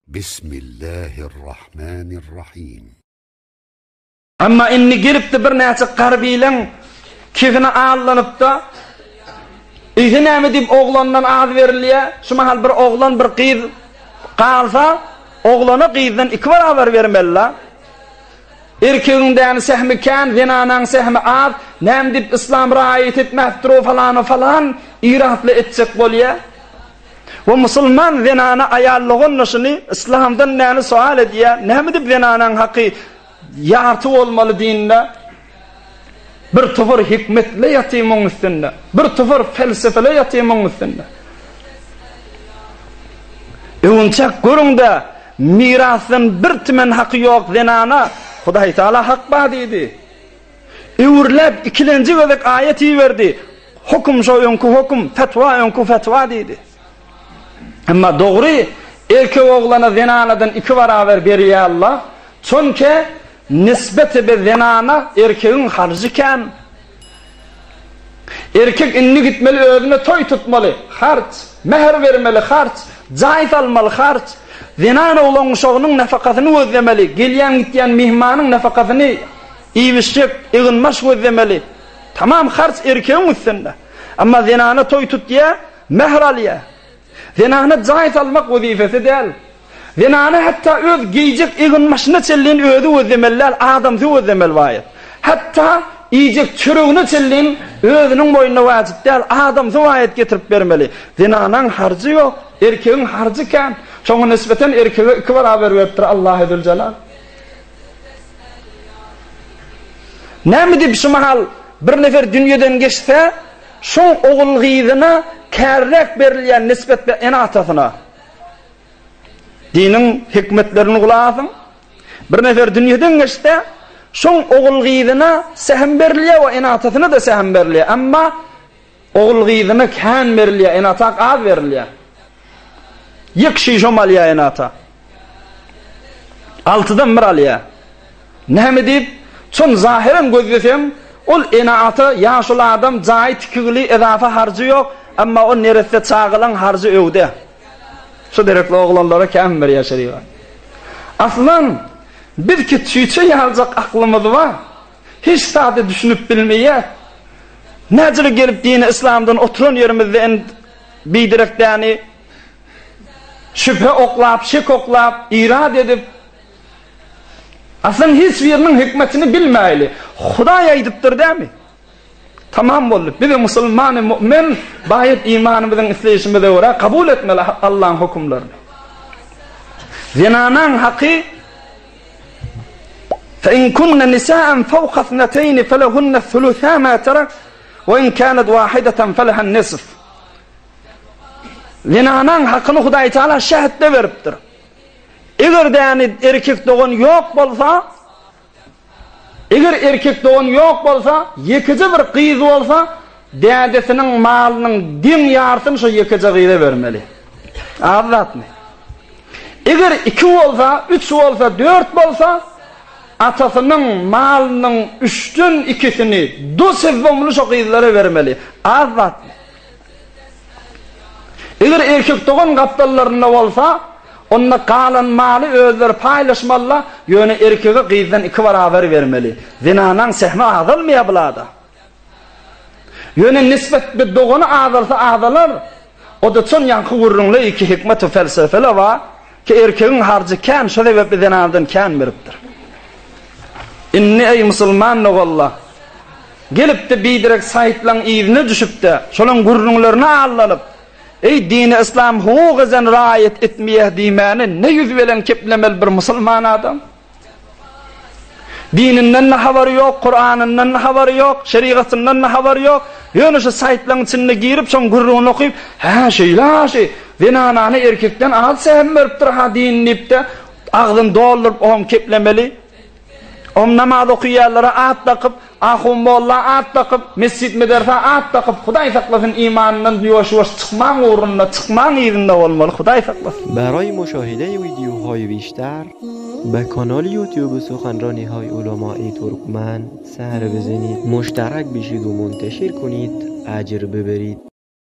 Bismillahirrahmanirrahim. Emma indi gelipdi birnäçe garbylaň kefine allanypda, Eýse näme diýip oglandan az berilýä, şu mahal bir oglan bir gyz galsa, oglana gyzdan iki barabar bermeli-la. Erkegiň däni sähmi kän, zenanaň sähmi az, näme diýip yslam raýat etmäpdir-ow falan-u falan iratly etjek bolýa. We musulman zenana aýal dogan-da şuny yslamdan näme soal edýä, näme diýip zenanaň haky Ýarty bolmaly dinde Bir topar hikmetle ýatyr muň üstünde. Bir topar felsefele ýatyr muň üstünde. Öwünçek görüň-de, mirasdan bir tümen haky ýok zenana Hudaý Taala hak bar diýdi. Öwürläp ikilenji gezek aýat iberdi. Hokum şo öňki hokum, fetwa öňki fetwa diýdi. Emma dogry, erkek oglana zenanadan iki baraber berýär Allah. Çonke nisbeti be zenana erkegiň harjy kän. Erkek indi gitmeli özüne toý tutmaly, harç, mähir bermeli, harç, jaý salmaly, harç. Zenan oglan uşagynyň nafakasyny gözlemeli, gelýän-gitýän myhmanyň nafakasyny iýip-içjek, eginbaş gözlemeli. Tamam harç erkegiň üstünde. Emma zenana toý tutýar, Mähir alýar. Zenana jaý salmak wezipesi däl. Zenana hatda öz geýjek eginbaşyna çenlin özi gözlemeli däl, adamsy gözlemeli baýat. Hatda iýjek çöregine çenlin özüniň boýnuna wajyp däl, adamsy baýat getirip bermeli. Zenanaň harjy ýok, erkegiň harjy kän. Şoňa nisbeten erkege iki baraber beripdir Allahy Züljelal. Näme diýip şu mahal bir nefer dünýeden geçse, Şoň ogul-gyzyna kärräk berilýän nisbetde ene-atasyna. Diniň hikmetlerini gulak asyň. Bir nefer dünýeden geçse, şoň ogul-gyzyna sähim berilýär we ene-atasyna-da sähim berilýär. Emma ogul-gyzyna kän berilýär, ene-ata az berilýär. Ýek şişom alýar ene-ata. Altydan bir alýar. Näme diýip, çyn zahyran gözleseň, ol ene-ata, ýaşuly adam jaýy tikigli, ezafa harjy ýok, emma o neresse çagalaň harjy öwde. Şu derekli oglanlara kän berýär şerigat. Aslan, bizki çüýçe ýaljak aklymyz bar. Hiç zada düşünip bilmeýäs. Näcele gelip dini yslamdan oturan ýerimizde end biderek däni şübhe oklap, şek oklap, irad edip, Aslynda hiç biriniň hikmetini bilmäýli. Hudaý aýdypdyr dämi? Tamam boldy. Biz musulmany mu'min baýat imanymyzyň isleýşimize görä kabul etmeli Allaň hökümlerini. Zenanaň haky Fe in kunna nisaan fawqa ithnatayn felahunna thulutha ma tarak we in kanat wahidatan falaha nisf. Zenanaň hakyny Hudaý Taala şähetde beripdir. Eger däni erkek dogan ýok bolsa, eger erkek dogan ýok bolsa, ýekeje bir gyz bolsa, dädesiniň malynyň deň ýarsyny şo ýekeje gyza bermeli. Az zatmy? Eger iki bolsa, üç bolsa, dört bolsa, atasynyň malynyň üçden ikisini dosewwomly şo gyzlara bermeli. Az zatmy? Eger erkek dogan gapdallarynda bolsa, onda galan maly özleri paýlaşmalylar, ýöne erkege gyzdan iki barabar bermeli. Zenanaň sehmi azalmaýar bulada. Ýöne nisbet bir dogany azalsa azalar, o-da çon ýaňky gürrüňle iki hikmet we felsefele bar, ki erkegiň harjy kän, şo sebäpli zenanadan kän beripdir. Indi eý musulman doganlar! Gelipdi biderek saýtlaň yzyna düşüpde, şolaň gürrüňlerine aldanyp, Eý dini yslam hukugy zen raýat etmeýär diýmäne ne ýüz bilen keplemeli bir musulman adam? Dininden-de habary ýok, Kuranyndan-da habary ýok, şerigatyndan-da habary ýok. Ýöne şu saýtlaň içinde girip şoň gürrüňini okyp, hä şeýle-ha şi, zenanany erkekden az sähim beripdir-ha din diýip-de, agzyny dolduryp oňam keplemeli. Om namaz okaýanlara at dakyp, ahun molla at dakyp, mesjit-medersä at dakyp, Hudaý saklasyn imanyndan ýuwaş-ýuwaş çykmaň ugrunda, çykmaň yzynda bolmaly, Hudaý saklasyn. Baraý muşahide wideohaý bişter be kanal ýutube suhanranihaý ulamai turkmen ser bizenid muşterak bişid u munteşir kunid ajr biberid.